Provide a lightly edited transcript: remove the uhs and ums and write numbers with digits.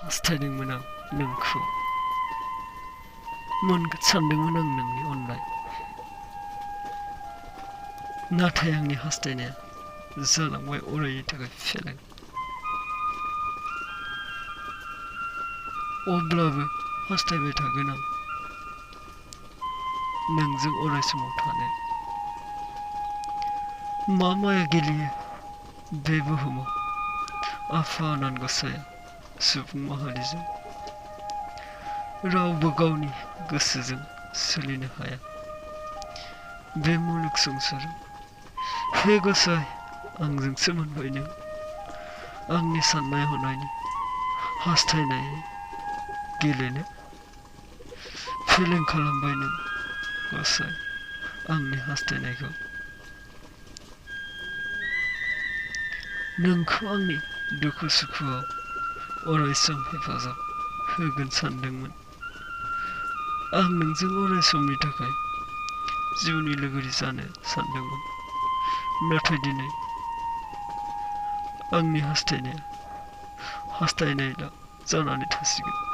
हास्थायदोंमोन आं नोंखौ मोनगोन सानदोंमोन आं नोंनि अननाय नाथाय आंनि हास्थायनाया जालांबाय अरायनि थाखाय फेलें अब्लाबो हास्थायबाय थागोन आं नोंजों अराय समाव थानो मा माया गेलेयो बे बुहुमाव आफा आनान गसाया सुबुं माहारिजों रावबो गावनि गोसोजों सोलिनो हाया बे मुलुग संसाराव हे गसाइ आंजोंसो मोनबाय नों आंनि साननाय हनायनि हास्थायनाय गेलेनो फेलें खालामबाय नों गसाइ आंनि हास्थायनायखौ नोंखौ आंनि दुखु सुखुआव अरायसम हेफाजाब होगोन सानदोंमोन आं नोंजों अराय समनि थाखाय जिउनि लोगोरि जानो सानदोंमोन नाथाय दिनै आंनि हास्थायनाया हास्थायनायल' जानानै थासिगोन